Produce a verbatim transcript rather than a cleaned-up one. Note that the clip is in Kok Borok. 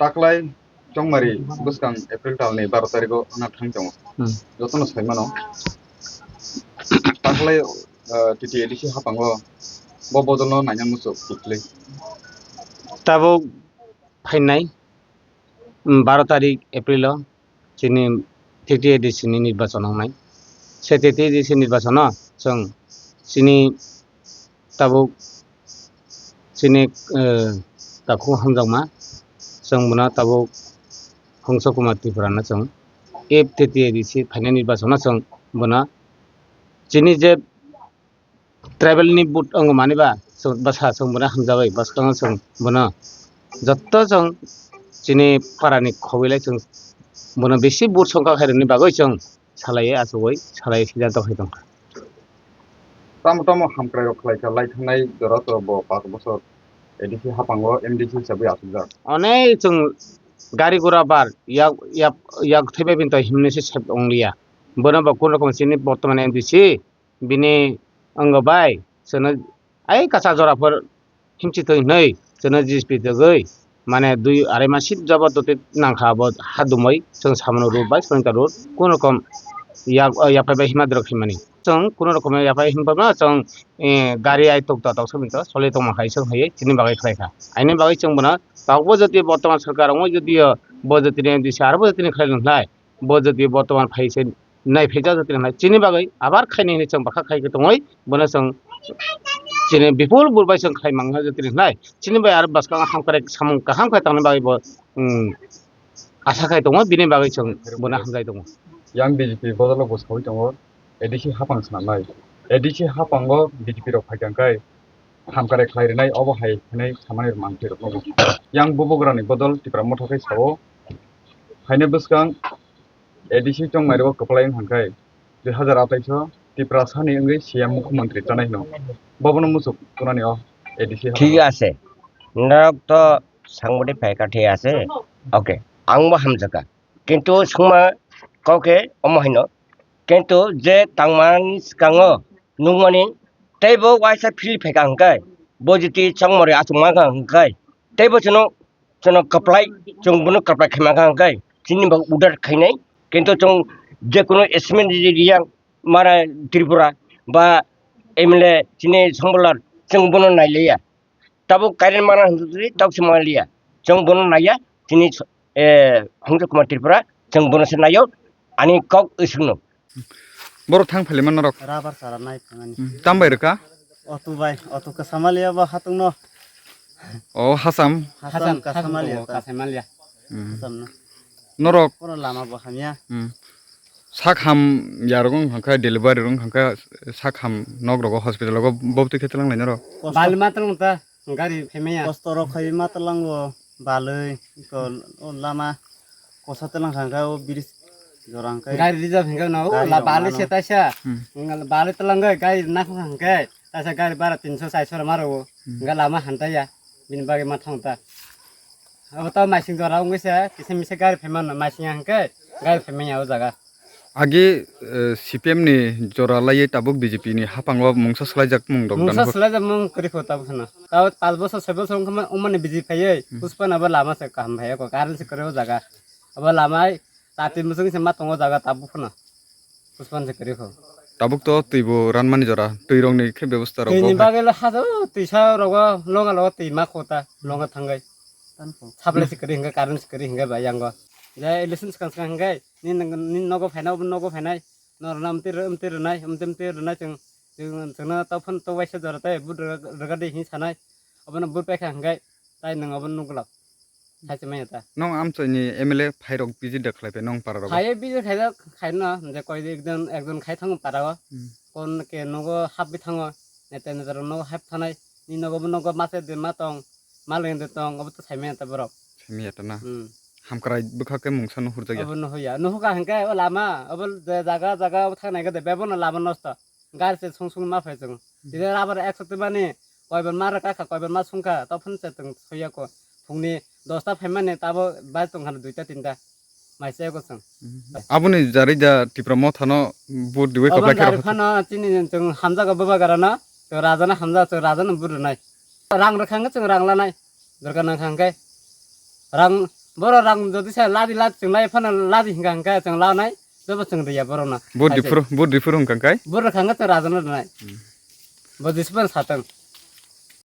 Taklai chongmari bwskang April talni baro tarigo wngna thang tongo. Hmm. Jotono sai mano. Taklai, ah, T T A D C haphango bo bodolno naina muchuk kiphilwi. Tabuk phainai, mm, baro tarik April o chini T T A D C ni nirbachon wngnai. Se T T A D C nirbachon o chwng chini tabuk chini, eh, takhuk hamjakma, chwng bono tabuk Hongso Kumar Tripura no chwng F T T A D C phainai nirbachon o chwng bono chini je tribal ni vote wngo mani ba, chwng bwsa chwng bono hamjagwi bwskango chwng bono jotto chwng chini para ni khobwi lai chwng bono bisi vote songkha khairokni bagwi chwng salaiwi achugwi salaiwi sijak dophai tongkha. Tamo tamo hamkrai rok khlai kha lai thangnai jora to bo pash bosor A D C haphango M D C hisabwi achukjak. Onek chwng gari gura bar yak, yak, yak thaibai bini to himni se sep wngliya. Bono bo kun rokom chini bortoman M D C bini wngo bai chwngno ai kacha jora phor himchi twi hwnwi chwngno G S P togwi mane dui arai ma seat jabardasti nangkha abo ha dumwi chwng samono road bai Soinka road kun rokom yak, yaphai bai hima dorok himani chwng kun rokom yaphai himphano chwng, eh, gari ai tok ta tok sami to soli tongma hai chwng hai chini bagwi khlai kha aini bagwi chwng bono tabukbo jodi bortoman sarkar wngo jodi o bo jodi ni M D C aro bo jodi ni khlai nang khlai bo jodi bortoman phai se nai phaijak jotoni hai chini bagwi abar khaini hinwi chwng bwkha khai tongwi bono chwng chini bipul bul bai chwng khai mangha jotoni hai chini bai aro bwskango hamkrai samung kaham khai tongni bagwi bo, um, asa khai tongo bini bagwi chwng bono hamjai tongo. Yang B J P bodolo bo sawi tongo A D C haphang swnamnai A D C haphango B J P rok phai kha khe hamkrai khlai rwnai obo hai hinwi samani mangphi rokno bo. Yang bubagrani bodol Tipra Motha khe sao haino bwskang A D C chongmai rok kwplai wng kha khe dui hazar atais o Tiprasa ni wngwi C M mukhyamantri chanai hino. Bobono muchuk tunani o A D C ঠিক আছে, norok to sangmodi phaikha, ঠিক আছে, okay, ang bo hamjakha, kintu sungma kok khe omo hino, kintu je tangmani swkango nukmani teibo waisa phil phaikha hwnkhe, bo jiti chongmori achukma wngkha hwnkhe, teibo chwngno chwngno kwplai, chwng bono kwplai khaima kha hwnkhe chini bo order khainai, kintu chwng jekunu S M N riya mara Tripura ba M L A chini Sombolar chwng bono nailiya. Tabuk current mana hwnwi tabuk se manliya. Chwng bono naiya chini, eh, Hongso Kumar Tripura chwng bono se naio ani kok isukno. Borok thang phailaima norok? Rabar chara nai phangani. Hmm, tam bai rwkha? Otu bai, otu kwsamalia bo hatungno. O, Hasam? Hasam, Hasam, Hasam kwsamalia tongo, ta. Kwsamalia. Hmm. Hasamno. Norok? Kono lama bo hamya. Hmm. Sak ham yarok wng kha khe, delivery rok wng kha khe, sak ham nok rogo, hospital rogo, bo twi khe twlang lai norok? Kosto. Bal ma twlang ta, gari phaimaya. Kosto rok khai ma twlango. Balwi, iko, o lama kosa twlang kha hwnkhe o bridge jora hwnkhe. Gari reserve hwnkhe no, gari la rok balwi mano. Se taisa. Hmm. Wngkha balwi twlangwi gari nakhok hwnkhe, taisa gari bara tinso charso rok ma rwo. Hmm. Hwnkhe lama hamtaiya, bini bagwi ma thang ta. Abo to maising jora wngwi se, kisa misa gari phaimano, maising ya hwnkhe gari phaimanya o jaga. Agi, eh, C P M ni jora laiwi tabuk B J P ni haphango mungsa swlaijak mung rok. Mungsa dan swlaijak mung kwrwi kho tabuk phano. Tabuk panch bosor, soi bosor wngkha ma-, wngmani B J P phaiwi, hmm, Pushpa no abo lama se kaham phaiya kho, current se kwrwi o jaga. Abo lama chati muchung se ma tongo jaga tabuk phano. Pushpa no se kwrwi kho. Tabuk to twi bo ranmani jora, twi rok ni khe bebosta rok. Twi ni bo hai bagwi le hajo twi sa rogo longa logo twi ma kho ta, longa thangwi. Supply se kwrwi hwnkhe, current se kwrwi hwnkhe ba yango. Je election swkang swkang hwnkhe. Nini, nini nogo phainai, obo nogo phainai. Norokno amtwi rw-, amtwi rwnai, amtwi, amtwi rwnai chwng, chwng, chwngno tei phano tok waisa jora tei vote rw-, rwgadi hinwi sanai. Obono vote paikha hwnkhe, tai nwng obono nukglak. Saisa manya ta. Nong amchaini M L A phairok visit da khlai phai nong para rogo? Phaiwi visit khaijak, khaino, je koi ekjon, ekjon khai thango para o. Hmm. Kon ke nogo hapwi thango, neta neta rok nogo hap thanai, ni nogo bo nogo masa de ma tong, ma leng de tong, obo to saimanya ta borok. Saimanya ta na? Hmm. Hamkrai bwkha khe mungsa nuhurjakya. Obo nuhuya. Nuhuka hwnkhe o lama, obo je jaga, jaga obo thang nai khe de, bebono lama nosto. Gari se sung sung ma phai chwng. Hmm. Tini rubber ek sotwi mani, koibar ma rwka kha, koibar ma sungkha, tophon se chwng soiya ko. Phungni dosta phaimani tabo bai tongkha duita tinta. Mai se ko chwng. Hmm. Aboni jarida Tipra Motha no vote diwi kwplai khe rw phano chini chwng hamjago bwbagra no, chwng raja no hamjago, chwng raja no vote rwnai. Rang rwkha hwnkhe chwng rang lanai. Dorkar nangkha hwnkhe rang Boro rang jodi sa ladi ladi chwng lai phano ladi hingka hingka chwng lanai. Jobo chwng riya borokno. Bo Hai se. Dipro, bo dipro hingka kai? Boro khanga chwng rajana rwnai. Bo jispan satang.